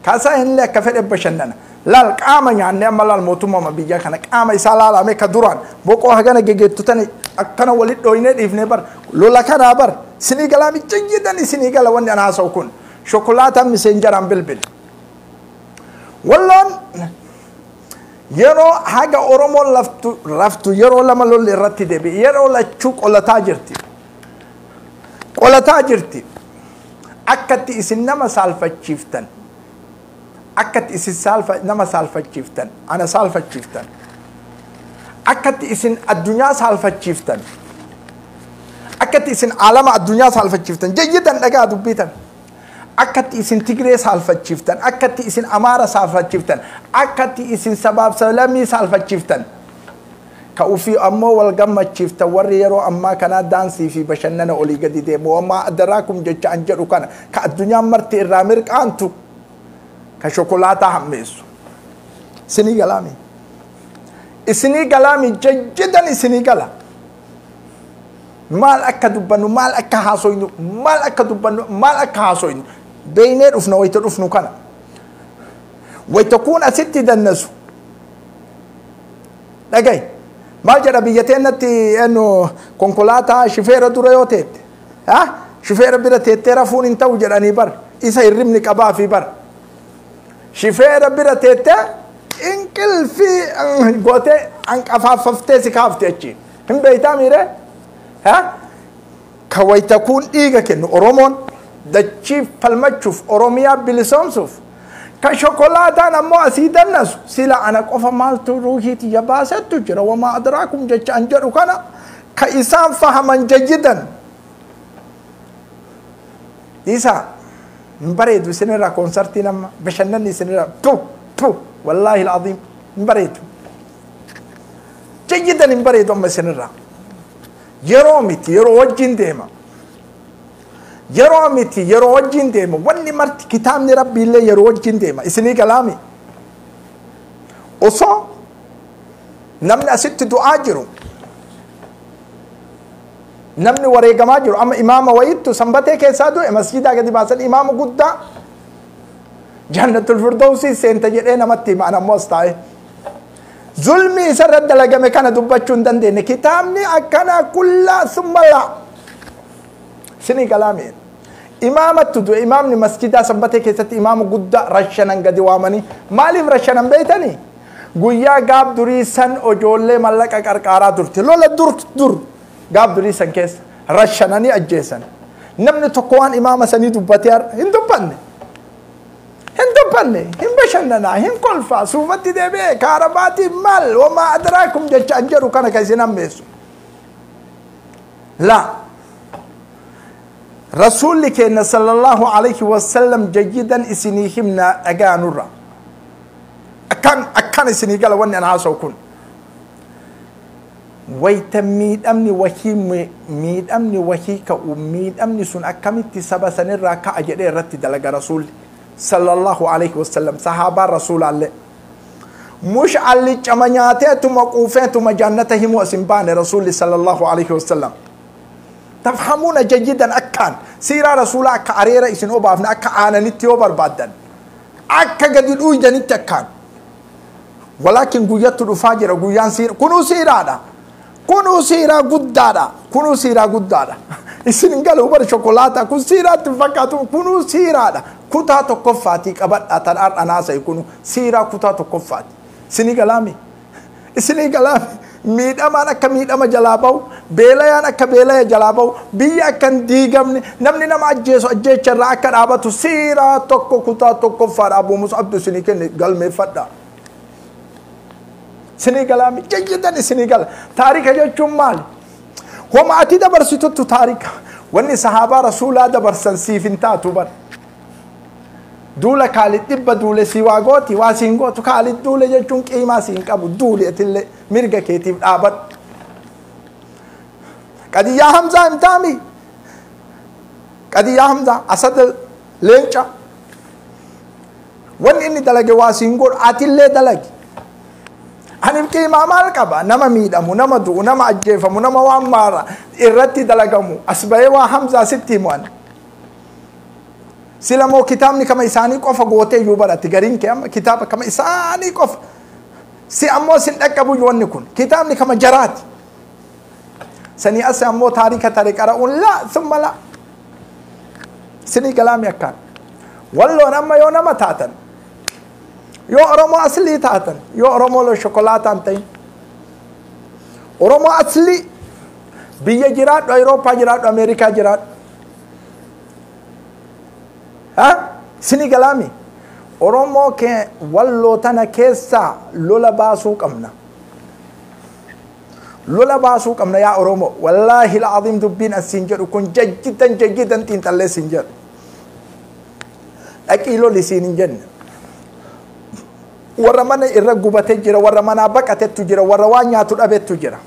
Kaasaa hinillee akka fedhe bashannana. Laal qaama nyaannee amma laal mootummaa biyya kana qaama isaa laalame ka duraan boqoo hagana gegeettu tani akkana walit dhooynee dhiifnee bar lola kanaa bar isinii galaa mijjayyidan isinii gala wanni an haasa'u kun shokolaataan miseenjaraan bilbile. Walloon yeroo haga Oromoon laftu yeroo lama lolli irratti deebi'e yeroo lachuu qolataa jirti. Qolataa jirti. Akkatti isin nama saalfachiiftan. Akkatti isin nama saalfachiiftan. Ana saalfachiiftan. Akkatti isin addunyaa saalfachiiftan. Akkatti isin alama addunyaa saalfachiiftan. Jayyidan dhagaa dubbitan. Akkatti isin Tigree saalfachiiftan. Akkatti isin Amaara saalfachiiftan. Akkatti isin sabaaf sablammii saalfachiiftan. Ka ufii ammoo wal gammachiiftan warri yeroo ammaa kanaa daansii fi bashannana olii gadi deemu. Ammaa adaraakum jecha an jedhu kana ka addunyaan marti irraa mirqaantu ka shokolaataa hammeessu. Isinii galaami. Isinii galaami jajjidan isinii gala. Maal akka dubbannu maal akka haasoynu maal akka dubbannu maal akka haasoynu beeynee dhufna wayita dhufnu kana. Wayita kun asitti dannasu. Dhagayi. Maal jedha biyya teennatti eenyu konkolaataa shifeera dura yoo teette shifeera bira teettee rafuun hin ta'u jedhanii bar isa hirribni qabaa fi bar shifeera bira teettee inqilfii gootee hanqafaafaftee si kaafte achi hin beeytaa miiree ka wayita kun dhiiga kennu Oromoon dachii falmachuuf Oromiyaa bilisoomsuuf ka shokolaataan ammoo asii dannasu sila ana qofa maaltu ruuhii tiyya baasettu jira wamaa adraakum jecha an jedhu kana ka isaan fahaman jayyidan dhiisaa hin bareedu isinirraa koonsartiin amma bashannanni isinirraa tu tu wallaahi alcaziim hin bareedu jayyidan hin bareedu amma isinirraa yeroo miti yeroo wajjin deema. Yeroo miti yeroo wajjin deema wanni marti kitaabni rabbiillee yeroo wajjin deema isinii galaami. Osoo namni asitti du'aa jiru namni wareegamaa jiru amma imaama wayittu sanbatee keessaa du'e masjidaa gadi baasan imaama guddaa jannatul firdawsii seenta jedhee namatti hima an ammoo as taa'e. Zulmi isarra dalagame kana dubbachuu hin dandeenye kitaabni akkana kullaa summa laa. Isinii galaami. Imaamatu du'e imaamni masjidaa sanbatee keessatti imaama guddaa rashanan gadi waamanii maaliif rashanan beeytanii? Guyyaa gaaf durii san ijoollee mallaqa qarqaaraa turte lola dur gaaf durii san keessa rashananii ajjeesan. Namni tokko waan imaama sanii dubbatee hin dubbanne. Hin dubbanne hin bashannanaa hin kolfaa suufatti deebi'ee kaarabaatii maal wamaa adraakum jecha an jedhu kana ka isin hammeessu. Laa. Rasuulli keenya sallallahu alayhi wasallam jayyidan isinii himna dhagaanurra. Akkan isinii gala wanni an haasa'u kun. Wayita miidhamni wahii ka'u miidhamni sun akkamitti saba sanirraa ka'a jedhee irratti dalaga rasuulli sallallahu alayhi wasallam sahaabaan rasuulaallee. Mush alliccama nyaateetuma quufeetuma jannata himuu as hin baane rasuulli sallallahu alayhi wasallam. تفهمون جيدا أكان سيرة رسول أكا أريرا إسن أوبافنا أكا آنا نتيو بربادن أكا قد الأويدا نتكان ولكن قويت الفاجر قويان سيرة كنو سيرة كنو سيرة قدارة كنو سيرة قدارة إسن قالوا بر شوكولاتة كن سيرة تفكاتو كنو سيرة كتا تكفاتي كبت أتنار أناسا يكونوا سيرة كتا تكفاتي سني كلامي إسني كلامي miidhamaan akka miidhama jalaa bahu beelayaan akka beelaya jalaa bahu biyya akka hin diigamne namni nama ajjeesu ajjeecha irraa akka dhaabatu siiraa tokko kutaa tokkoffaadha Abuu Mus'abdu isinii kenne galmeeffadha. Isinii galaami jayyidan isinii gala. Taarika jechuun maali? Homa ati dabarsituttu taarika. Wanni sahaabaa rasuulaa dabarsan siif hin taatu bara. Duula Kaalid 100 duule si waa gooti waa siin gootu. Kaalid duule jechuun qiimaa siin qabu. Duuli atillee mirga keetiif dhaabadhu. Qadiyyaa Hamzaa himtaami. Qadiyyaa Hamzaa Asad leenca. Wanni inni dalage waa siin godhu atillee dalagi. Ani qiimaa maal qaba? Nama miidhamu, nama du'u, nama ajjeefamu, nama waan maara irratti dalagamu. As bahee waa Hamzaa sitti himu ani. Sila moo kitaabni kama isaanii qofa gootee iyyuu barate gariin kee amma kitaaba kama isaanii qofa. Si ammoo sin dhaqqabu wanni kun kitaabni kama jaraati. Sanii as ammoo taarika tare qara'uun laa summa laa. Sinii galaami akkaan. Walloon amma yoo nama taatan yoo Oromoo aslii taatan yoo Oromoo loo shokolaataan ta'in Oromoo aslii biyya jiraadhu Awurooppaa jiraadhu Ameerikaa jiraadhu. Sinii galaami Oromoo kee walloo tana keessaa lola baasuu qabna. Lola baasuu qabna yaa Oromoo. Wallaahi al-aziim dubbiin asiin jedhu kun jajjitan jajjitan xiinxallee siin jedhu. Dhaqii loli siin hin jenne. Warra mana irra gubatee jira, warra manaa baqatettu jira, warra waan nyaatu dhabettu jira.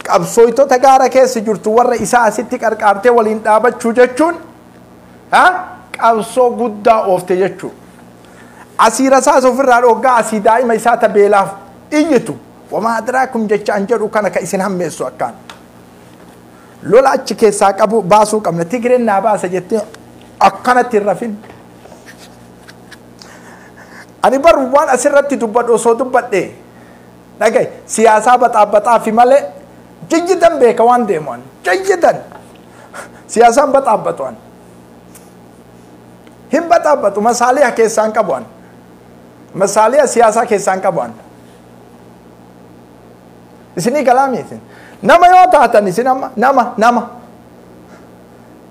Qabsooytota gaara keessa jirtu warra isaa asitti qarqaartee waliin dhaabachuu jechuun qabsoo guddaa oofte jechuudha. Asii rasaas ofirraa dhoggaa asii daa'ima isaa ta beelaaf iyyitu. Wamaa adraakum jecha an jedhu kana ka isin hammeessu akkaan. Lola achi keessaa qabu baasuu qabna. Tigreen naa baasa jettee akkanatti hin rafin. Ani bar waan asirratti dubbadhu osoo dubbadhe dhagaye siyaasaa baxaabbaxaa fi malee jayyidan beeka waan deemu ani jayyidan siyaasaan baxaabbatu ani hin baxaabbatu masaaliha keessaan qabu ani masaaliha siyaasaa keessaan qabu ani isinii galaami isin nama yoo taatan isin amma nama nama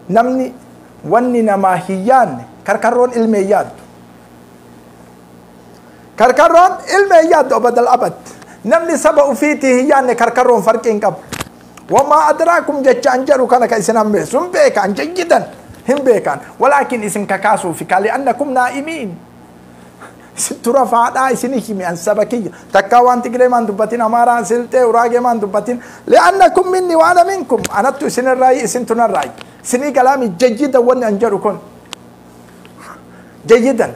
namni wanni namaa hin yaadne karkarroon ilmee yaaddu. Karkarroon ilmee yaaddu abadal abad. Namni saba ufiitii hin yaadne karkarroon farqii hin qabu. Wamaa adraakum jecha an jedhu kana ka isin hammeessu hin beekan jayyidan hin beekan. Walaakin isin kakaasuufi kaali annakum naa'imiin. Isin tura faadhaa isin himi an saba kiyya. Takkaa waan Tigree maan dubbatin Amaaraan Silxee Uraagee maan dubbatin. Li'annakum minni wa ana minkum. Anattu isin irraayi isin tunarraayi. Isinii galaami jayyidan wanni an jedhu kun. Jayyidan.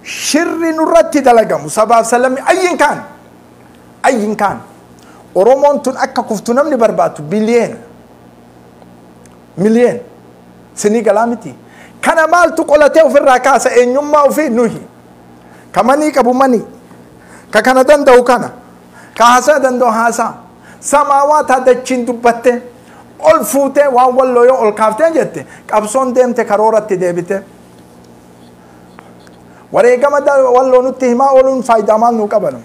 Shirri nurratti dalagamu sabaaf salamni ayyin kaan ayyin kaan Oromoon tun akka kuftu namni barbaadu biliyeena miliyeen sinii galaa miti kana maaltu qolatee ofirraa kaasa eenyummaa ofii nuhi ka manii qabu manii ka kana danda'u kana ka haasaa danda'u haasaa samaawaa dachiin dubbatte ol fuutee waan walloo yoo ol kaaftee jette qabsoon deemte karooratti deebite. Wareegama walloo nutti himaa ooluun faayidaa maal nuu qabanu?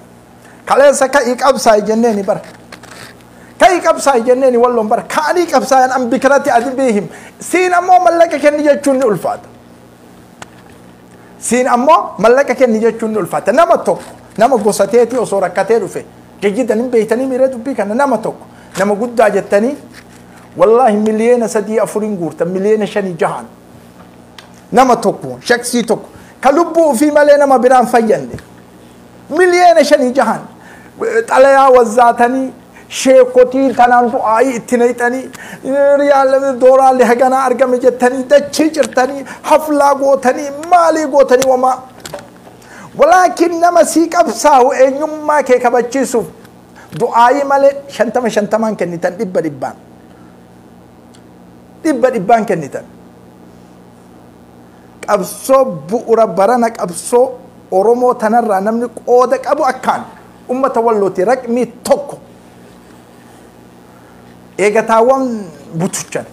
Kaleessa ka'ii qabsaa'i jenneeni bara. Ka'ii qabsaa'i jenneeni walloon bara. Ka'anii qabsaayan an bikirati adi beehim. Siin ammoo mallaqa kenni jechuun ni ulfaata. Siin ammoo mallaqa kenni jechuun ni ulfaata. Nama tokko nama gosa teetii osoo rakkatee dhufe jayyidan hin beeytanii miiree dubbii kana nama tokko nama guddaa jettanii wallaahi miliyoona 3-4 guurtan miliyoona 5-6 nama tokko shaksii tokko. Ka lubbuu ofii malee nama biraan fayyanne miliyoona 5-6 xalayaa wazzaatanii sheekotii tanaan du'aayii itti naqxanii riyaal dooraalli haganaa argame jettanii dachii cirtanii haflaa gootanii maalii gootanii wamaa. Walaakin nama sii qabsaa'u eenyummaa kee kabachiisuuf du'aayii malee 50-50 kennitan 100-100 100-100 kennitan. Qabsoo bu'uura barana qabsoo Oromoo tanarraa namni qooda qabu akkaan ummata wallooti raqmii tokko eegataawwan butuchan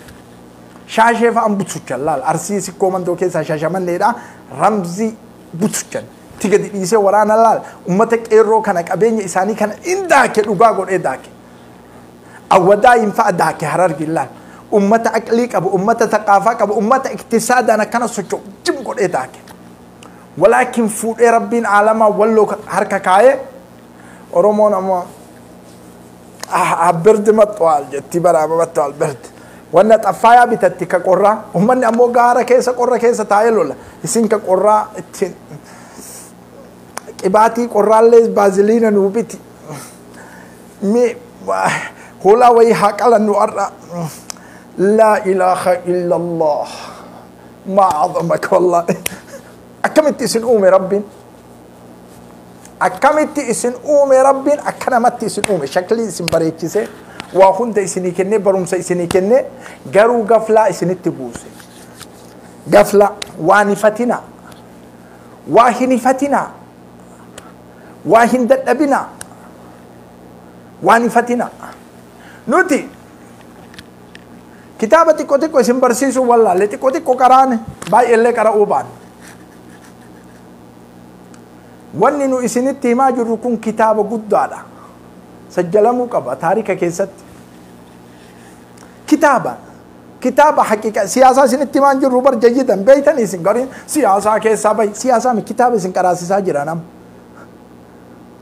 shaashee fa'aan butuchan laal Arsii Sikkoo Mandoo keessaa Shaashamanneedha ramzii butuchan itti gadi dhiisee waraana laal ummata qeerroo kana qabeenya isaanii kana in daake dhugaa godhee daake awwadaayin fa'a daake Harargee laal ummata aqlii qabu ummata thaqaafaa qabu ummata iktisaadaan akkana socho'u jim godhee daake. Walaakin fuudhee rabbiin aalamaa walloo harka kaayee Oromoon ammoo birdi maxxaal jetti baraaba maxxaal birdi. Wanna xaffaayaa bitatti ka qorraa ummanni ammoo gaara keessa qorra keessa taa'ee lola isin ka qorraa ittiin qibaatii qorraallee baaziliina nuu biti mi hoolaa wayii haa qalannu har'a laa ilaaha illa allah maa acdamaka wallahi akkamitti isin uume rabbiin akkamitti isin uume rabbiin akka namatti isin uume shaklii isin bareechisee waa hunda isinii kennee barumsa isinii kennee garuu gaflaa isinitti buuse gafla waan ifatinaa waa hin ifatinaa waa hin dadhabinaa waan ifatinaa nuti kitaaba xiqqoo xiqqoo isin barsiisuu wallaalle xiqqoo xiqqoo qaraane baay'eellee qara'uu baanne wanni nu isinitti himaa jirru kun kitaaba guddaadha sajjalamuu qaba taarika keessatti kitaaba kitaaba haqiqa siyaasaa isinitti himaa jirru bar jayyidan beeytan isin gariin siyaasaa keessaa bahi siyaasaa mi kitaaba isin qaraasisaa jira nam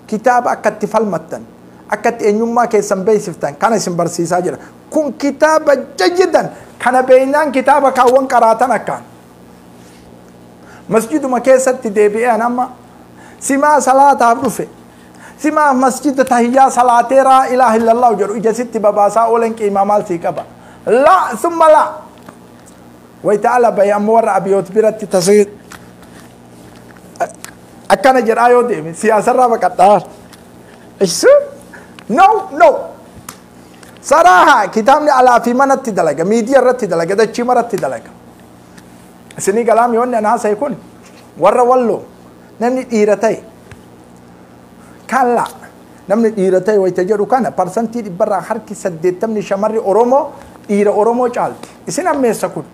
kitaaba akka itti falmattan akka itti eenyummaa keessan beeksiftan kana isin barsiisaa jira kun kitaaba jayyidan kana beeynaan kitaaba kaawwan qaraatan akkaan masjiduma keessatti deebi'een amma simaa salaataaf dhufe simaa masjida tahiyyaa salaatee laa ilaaha illallah jedhu ija sitti babaasaa oolan qiimaa maal sii qaba laa summa laa wayta ala bahe ammoo warra abiyoot biratti tasii akkana jedhaa yoo deeme siyaasarraa baqadhaa isu no no saraaha kitaabni alaa fi manatti dalaga miidiyaa irratti dalaga dachii maratti dalaga isinii galaami wanni an haasa'e kun warra walloo namni dhiira ta'e kalla namni dhiira ta'e wayita jedhu kana parsantii dhibbarraa harki 80 shamarri Oromoo dhiira Oromoo caalti isin ammeessa kun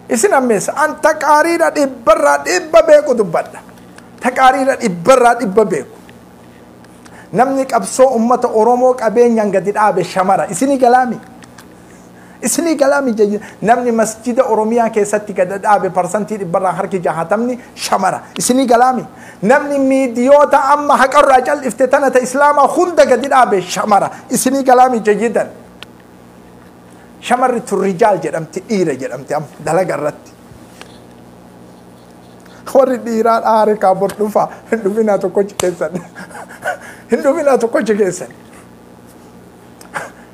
isin ammeessa an taqaariidha dhibbarraa dhibba beeku dubbadha taqaariidha dhibbarraa dhibba beeku namni qabsoo ummata Oromoo qabeenyaan gadi dhaabe shamara isinii galaami isinii galaami namni masjida Oromiyaa keessatti gadi dhaabe parsantii dhibbarraa harki 60 shamara isinii galaami namni miidiyoota amma haqarraa cal'ifte tana ta islaamaa hunda gadi dhaabe shamara isinii galaami jayyidan shamarri tun rijaal jedhamti dhiira jedhamti amma dalaga irratti warri dhiiraa dhaare kaabor dhufa hin dhufinaa tokkochi keessan hin dhufinaa tokkochi keessan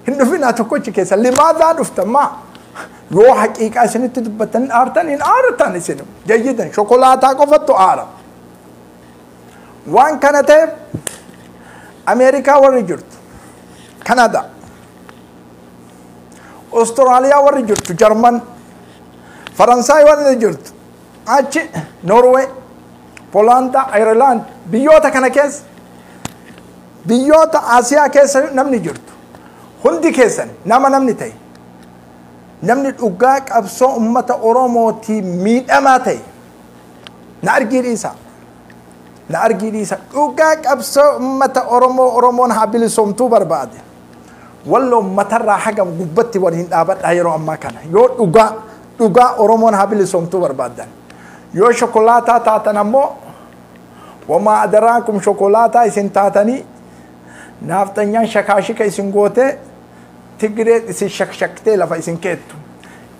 hin dhufinaa tokkochi keessan limaadaa dhuftan maa yoo haqiiqaa isinitti dubbattan aartan hin aartan isin jayyidan shokolaataa qofattu aara waan kana ta'eef Ameerikaa warri jirtu Kanadaa Austraaliyaa warri jirtu Jarman Faransaay warri jirtu achi Norway Poolaanda Ayirlaand biyyoota kana keessa biyyoota Asiyaa keessa namni jirtu hundi keessan nama namni ta'e namni dhugaa qabsoo ummata Oromootii miidhamaa ta'e na argii dhiisa na argii dhiisa dhugaa qabsoo ummata Oromoo Oromoon haa bilisoomtuu barbaade walloo matarraa haga gubbatti waliin dhaabadhaa yeroo ammaa kana yoo dhugaa dhugaa Oromoon haa bilisoomtuu barbaadan yoo shokolaataa taatan ammoo wamaa adaraakum shokolaataa isin taatanii naaftanyaan shakaashika isin gootee Tigree isin shakshaktee lafa isin keettu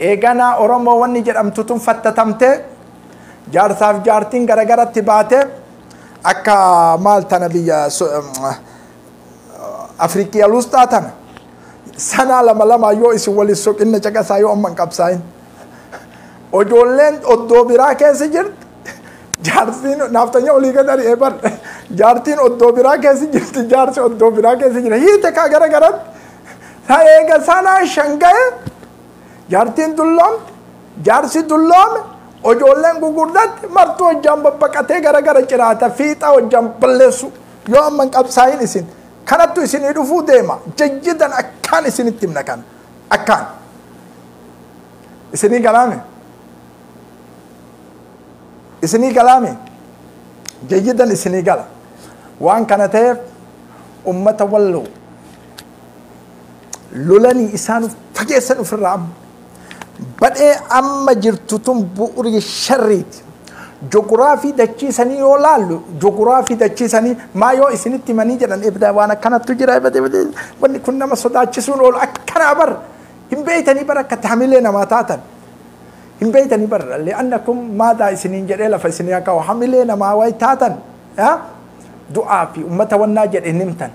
eeganaa Oromoo wanni jedhamtu tun fattatamtee jaarsaaf jaartiin garagaratti baatee akka maal tana biyya Afrikiyaa lusxaa tana sanaa lama lama yoo isin waliin soqinna caqasaa yoo amma hin qabsaa'in ijoolleen oddoo biraa keessa jirti jaartiin naaftanya olii gad ari'ee bar jaartiin oddoo biraa keessa jirti jaarsi oddoo biraa keessa jira hiite kaa gara garatti eega sanaa shanga'e jaartiin dulloomte jaarsi dulloome ijoolleen gugurdatti martuu hojjaan babbaqatee gara gara jiraata fiixa hojjaan balleessu yoo amma hin qabsaa'in isin kanattu isinii dhufuu deema jayyidan akkaan isinitti himna kana akkaan isinii galaame isinii galaame jayyidan isinii gala waan kana ta'eef ummata walloo lolanii isaan fageessan ofirraa amma badhee amma jirtu tun bu'urii sharriiti Joguraafii dachiisanii yoo laallu, joguraafii dachiisanii maa yoo isinitti himanii jedhan, ibda waan akkanattu jira, wanni kun nama sodaachisuun oolu akkana bar hin beeytanii bar, akka hamilee namaa taatan hin beeytanii bar. Li'annakum maadaa isiniin jedhee lafa isinii akka hamilee namaa wayi taatan du'aa fi ummata wannaa jedhe hin himtan,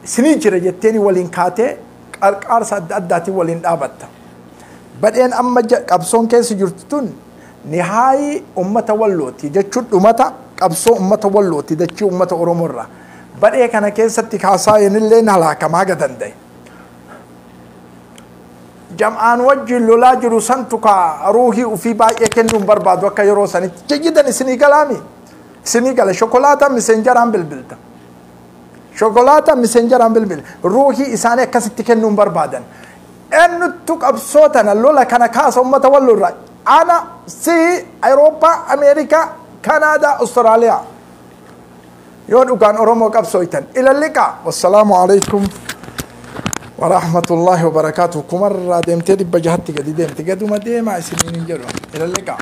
isinii jira jetteeni waliin kaatee qarqaarsa adda addaatiin waliin dhaabatta. Badheen amma qabsoon keessa jirtu tun nihaayi ummata Wallooti jechuun dhumata qabsoo ummata Wallooti, dachii ummata Oromoo irraa. Badhee kana keessatti kaasaayinillee halaakamaa haga danda'e. Jam'aan wajjin lolaa jiru santu ka ruuhii ufii baay'ee kennuun barbaadu akka yeroo sanitti. Jayyidan isinii galaami. Isinii gala shokolaataa miseenjaraan bilbilta. Shokolaataa miseenjaraan bilbil. Ruuhii isaanii akkasitti kennuun barbaadan. Eenyuttu qabsoo tana, lola kana kaasa ummata Walloo irraa? Ana, si, Awurooppaa, Ameerikaa, Kanaadaa, Austraaliyaa. Yoo dhugaan Oromoo qabsooytan ilalliqaa. Wassalaamu alaikum warahmatullaahi wabarakaatuh. Kumarraa deemtee 600tti gadi deemte, gaduma deemaa isiniin hin jedhu, ilalliqaa.